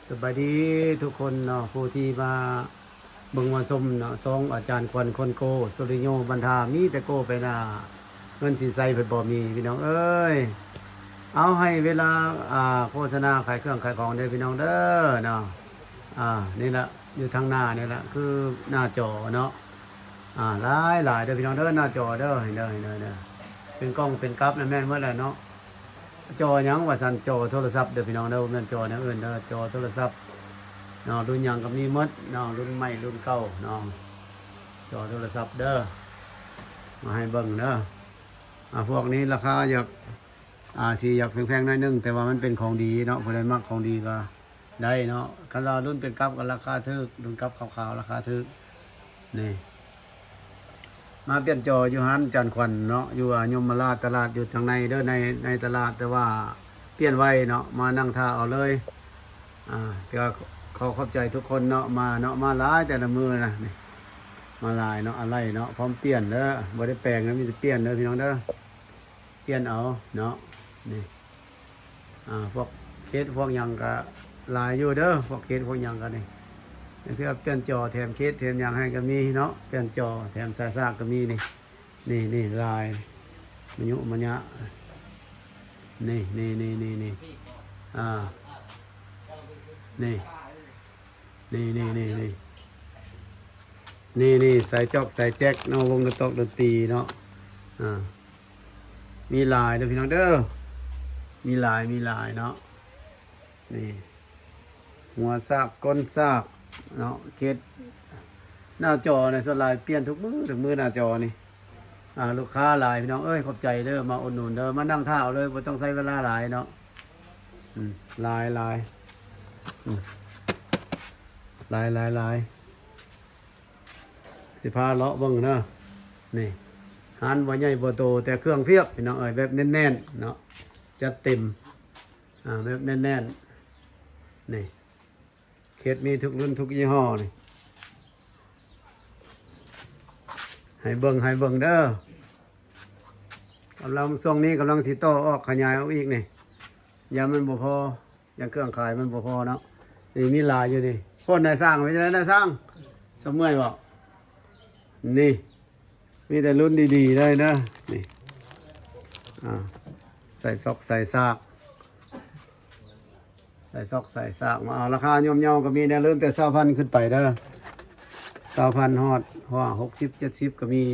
ສະບາຍດີທຸກຄົນເນາະ ຜູ້ທີ່ມາເບິ່ງມາຊົມເນາະ ຊ່ອງອາຈານຂວັນຄົນໂກ້ ສຸລິໂຍບັນທາ ມີແຕ່ໂກ້ໄປໜ້າ ເງິນສິນໃສເພິ່ນບໍ່ມີ ພີ່ນ້ອງເອີຍ. ເອົາ ໃຫ້ເວລາ ອ່າ ໂຄສະນາຂາຍເຄື່ອງຂາຍຂອງເດີພີ່ນ້ອງເດີເນາະ. ອ່າ ນີ້ລະ ຢູ່ທາງໜ້ານີ້ລະ ຄືໜ້າຈໍເນາະ. ອ່າ ຫຼາຍໆເດີພີ່ນ້ອງເດີ ໜ້າຈໍເດີ ເຫັນເດີ ເຫັນເດີ ເປັນກ້ອງເປັນກັບນະ ແມ່ນໝົດແຫຼະເນາະ. ຈໍຫຍັງວ່າຊັ້ນ ຈໍໂທລະສັບເດີພີ່ນ້ອງເດີ ບໍ່ແມ່ນຈໍແນວອື່ນເດີ ຈໍໂທລະສັບເນາະ. ລຸ້ນຫຍັງກໍມີໝົດເນາະ ລຸ້ນໃໝ່ລຸ້ນເກົ່າເນາະ ຈໍໂທລະສັບເດີ ມາໃຫ້ເບິ່ງເດີ. ອ່າ ພວກນີ້ລາຄາຢາກ ອ່າ ຊິຢາກແພງໆໜ້ອຍໜຶ່ງ ແຕ່ວ່າມັນເປັນຂອງດີເນາະ ຜູ້ໃດມັກຂອງດີກໍໄດ້ເນາະ. ຄັນວ່າລຸ້ນເປັນກັບກໍລາຄາຖືກ ລຸ້ນກັບຂາວໆລາຄາຖືກ. ນີ້ ມາປ່ຽນຈໍຢູ່ຮ້ານຈານຂວັນເນາະ ຢູ່ ອ່າ ຍົມມະລາດຕະຫຼາດ ຢູ່ທາງໃນເດີ ໃນ ໃນຕະຫຼາດ ແຕ່ວ່າປ່ຽນໄວເນາະ ມານັ່ງຖ້າເອົາເລີຍ. ອ່າ ກໍຂໍຂອບໃຈທຸກຄົນເນາະ ມາເນາະ ມາຫຼາຍແຕ່ລະມື້ນະ. ນີ້ ມາຫຼາຍເນາະ ອາໄຫຼ່ເນາະ ພ້ອມປ່ຽນເດີ ບໍ່ໄດ້ແປງນະ ມີແຕ່ປ່ຽນເດີພີ່ນ້ອງເດີ ປ່ຽນເອົາເນາະ. ນີ້ ອ່າ ພວກເຄສພວກຫຍັງກະຫຼາຍຢູ່ເດີ ພວກເຄສພວກຫຍັງກະນີ້ ບາງເທື່ອປ່ຽນຈໍແຖມເຄສແຖມຫຍັງໃຫ້ກະມີເນາະ ປ່ຽນຈໍແຖມສາຍສາກກະມີ. ນີ້ ນີ້ ນີ້ ລາຍມະຍຸມະຍະ ນີ້ ນີ້ ນີ້ ນີ້ ນີ້ ອ່າ ນີ້ ນີ້ ນີ້ ນີ້ ນີ້ ນີ້ ສາຍຈອກສາຍແຈັກເນາະ ວົງກະຕອກດົນຕີເນາະ. ອ່າ ມີຫຼາຍເດີພີ່ນ້ອງເດີ ມີຫຼາຍ ມີຫຼາຍເນາະ. ນີ້ ຫົວສາກ ກົ້ນສາກເນາະ ເຄສ ໜ້າຈໍໃນສ່ວນຫຼາຍປ່ຽນທຸກມື້ ທຸກມື້ໜ້າຈໍນີ້. ອ່າ ລູກຄ້າຫຼາຍພີ່ນ້ອງເອີຍ ຂອບໃຈເດີ ມາອຸດໜູນເດີ ມານັ່ງຖ້າເອົາເລີຍ ບໍ່ຕ້ອງໃຊ້ເວລາຫຼາຍເນາະ. ອືມ ຫຼາຍ ຫຼາຍ ອືມ ຫຼາຍ ຫຼາຍ ຫຼາຍ. ຊິພາເລາະເບິ່ງເດີ. ນີ້ ຮ້ານບໍ່ໃຫຍ່ບໍ່ໂຕ ແຕ່ເຄື່ອງພຽບພີ່ນ້ອງເອີຍ ແບບແໜ້ນໆເນາະ ຈັດເຕັມ ອ່າ ແບບແໜ້ນໆ. ນີ້ ເຄສມີທຸກລຸ້ນທຸກຍີ່ຫໍ້ນີ້ ໃຫ້ເບິ່ງ ໃຫ້ເບິ່ງເດີ. ກຳລັງ ຊ່ວງນີ້ກຳລັງຊິຕໍ່ອອກ ຂະຫຍາຍອອກອີກນີ້ ຢ້ານມັນບໍ່ພໍ ຢ້ານເຄື່ອງຂາຍມັນບໍ່ພໍເນາະ. ນີ້ມີຫຼາຍຢູ່ນີ້. ໂພດນາຍຊ່າງ ເປັນຈັ່ງໃດນາຍຊ່າງ ສະເມື່ອຍບໍ່? ນີ້ ມີແຕ່ລຸ້ນດີໆເລີຍເດີ. ນີ້ ອ່າ ໃສ່ຊອກໃສ່ຊາກ ໃສ່ຊອກໃສ່ຊາກມາເອົາ. ລາຄາຍ່ອມເຍົາກໍມີເດີ ເລີ່ມແຕ່ຊາວພັນຂຶ້ນໄປເດີ ຊາວພັນຮອດ ຫົວ ຫົກສິບ ເຈັດສິບກໍມີ.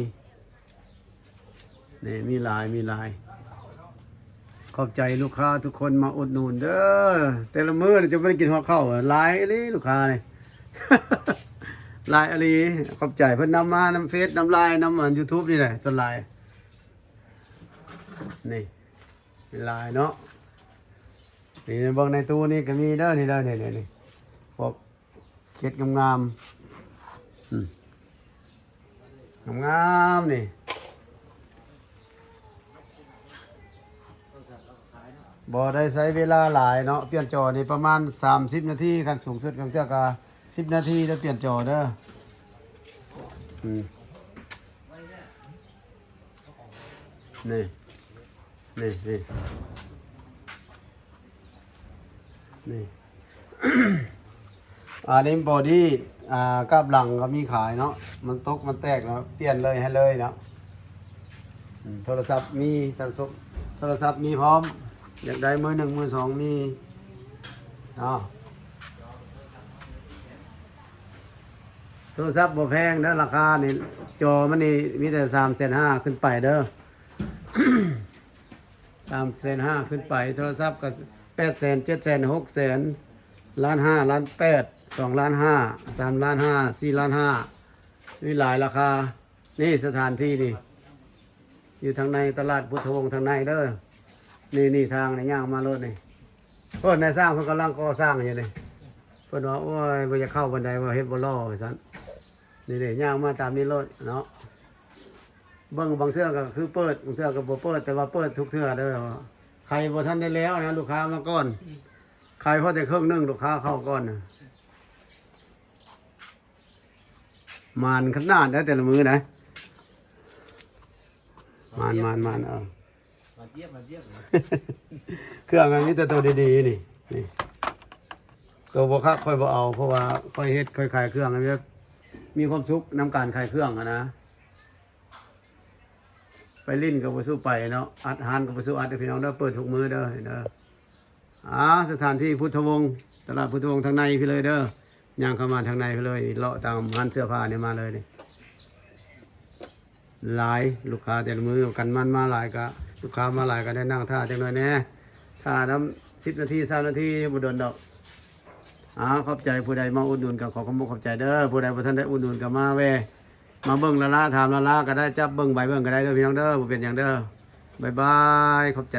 ນີ້ ມີຫຼາຍ ມີຫຼາຍ. ຂອບໃຈລູກຄ້າທຸກຄົນມາອຸດໜູນເດີ. ແຕ່ລະມື້ນີ້ຈະບໍ່ໄດ້ກິນຮອດເຂົ້າ ຫຼາຍອີ່ຫຼີລູກຄ້ານີ້ ຫຼາຍອີ່ຫຼີ. ຂອບໃຈເພິ່ນນຳມານຳເຟສ ນຳລາຍ ນຳອັນ YouTube ນີ້ແຫຼະ ສ່ວນຫຼາຍ. ນີ້ ຫຼາຍເນາະ. ນີ້ ເບິ່ງໃນຕູ້ນີ້ກໍມີເດີ ນີ້ເດີ ນີ້ ນີ້ ນີ້ ພວກ ເຄສງາມໆ ອືມ ງາມໆ ນີ້ ບໍ່ໄດ້ໃຊ້ເວລາຫຼາຍເນາະ ປ່ຽນຈໍນີ້ປະມານສາມສິບນາທີ ຄັນສູງສຸດ ບາງເທື່ອກໍສິບນາທີເດີ ປ່ຽນຈໍເດີ. ອືມ ນີ້ ນີ້ ນີ້ ນີ້ ອັນນີ້ບໍດີ້ ອ່າ ກັບຫຼັງກໍມີຂາຍເນາະ ມັນຕົກມັນແຕກແລ້ວປ່ຽນເລີຍໃຫ້ເລີຍເນາະ. ອືມ ໂທລະສັບມີ ໂທລະສັບ ໂທລະສັບມີພ້ອມ ຢາກໄດ້ມືໜຶ່ງມືສອງມີເນາະ. ໂທລະສັບບໍ່ແພງເດີ ລາຄານີ້ ຈໍມັນນີ້ມີແຕ່ສາມແສນຫ້າຂຶ້ນໄປເດີ ສາມແສນຫ້າຂຶ້ນໄປ. ໂທລະສັບກໍແປດແສນ ເຈັດແສນ ຫົກແສນ ລ້ານຫ້າ ລ້ານແປດ ສອງລ້ານຫ້າ ສາມລ້ານຫ້າ ສີ່ລ້ານຫ້າ ມີຫຼາຍລາຄາ. ນີ້ສະຖານທີ່ນີ້ ຢູ່ທາງໃນຕະຫຼາດພຸດທະວົງທາງໃນເດີ. ນີ້ ນີ້ທາງນີ້ ຍ່າງມາໂລດນີ້. ໂອ້ ນາຍຊ່າງເພິ່ນກຳລັງກໍ່ສ້າງຢູ່ນີ້. ເພິ່ນວ່າ ໂອ້ຍ ບໍ່ຢາກເຂົ້າປານໃດ ວ່າເຮັດບໍ່ຫຼໍ່ ວ່າຊັ້ນ. ນີ້ເດ້ ຍ່າງມາຕາມນີ້ໂລດເນາະ. ເບິ່ງ ບາງເທື່ອກໍຄືເປີດ ບາງເທື່ອກໍບໍ່ເປີດ ແຕ່ວ່າເປີດທຸກເທື່ອເດີ. ຂາຍບໍ່ທັນໄດ້ແລ້ວນະ ລູກຄ້າມາກ່ອນ. ຂາຍພໍແຕ່ເຄິ່ງໜຶ່ງ ລູກຄ້າເຂົ້າກ່ອນນະ. ໝານຂະໜາດໃດແຕ່ລະມື້ນະ. ໝານ ໝານ ໝານ ເອີ ມາຢ້ຽມ ມາຢ້ຽມ. ເຄື່ອງມັນມີແຕ່ໂຕດີໆ ນີ້ ນີ້ ໂຕບໍ່ຄັກຂ້ອຍບໍ່ເອົາ ເພາະວ່າຂ້ອຍເຮັດ ຂ້ອຍຂາຍເຄື່ອງ ແບບມີຄວາມສຸກນຳການຂາຍເຄື່ອງຫັ້ນນະ. ໄປຫຼິ້ນກໍບໍ່ສູ້ໄປເນາະ ອັດຮ້ານກໍບໍ່ສູ້ອັດເດີພີ່ນ້ອງເດີ ເປີດທຸກມື້ເດີ ເດີ. ອ່າ ສະຖານທີ່ພຸດທະວົງ ຕະຫຼາດພຸດທະວົງທາງໃນພີ້ເລີຍເດີ ຍ່າງເຂົ້າມາທາງໃນພີ້ເລີຍ ເລາະຕາມຮ້ານເສື້ອຜ້ານີ້ມາເລີຍນີ້. ຫຼາຍ ລູກຄ້າແຕ່ລະມື້ ກັນມັນມາຫຼາຍກະ ລູກຄ້າມາຫຼາຍກະໄດ້ນັ່ງຖ້າຈັກໜ້ອຍແດ່ ຖ້ານຳສິບນາທີ ຊາວນາທີ ບໍ່ດົນດອກ. ອາ ຂອບໃຈ ຜູ້ໃດມາອຸດໜູນກໍຂໍຂອບອົກຂອບໃຈເດີ ຜູ້ໃດບໍ່ທັນໄດ້ອຸດໜູນກໍມາແວ່ ມາເບິ່ງລະລາ ຖາມລະລາກໍໄດ້ ຈັບເບິ່ງໃບເບິ່ງກໍໄດ້ເດີພີ່ນ້ອງເດີ ບໍ່ເປັນຫຍັງເດີ. ບາຍບາຍ ຂອບໃຈ.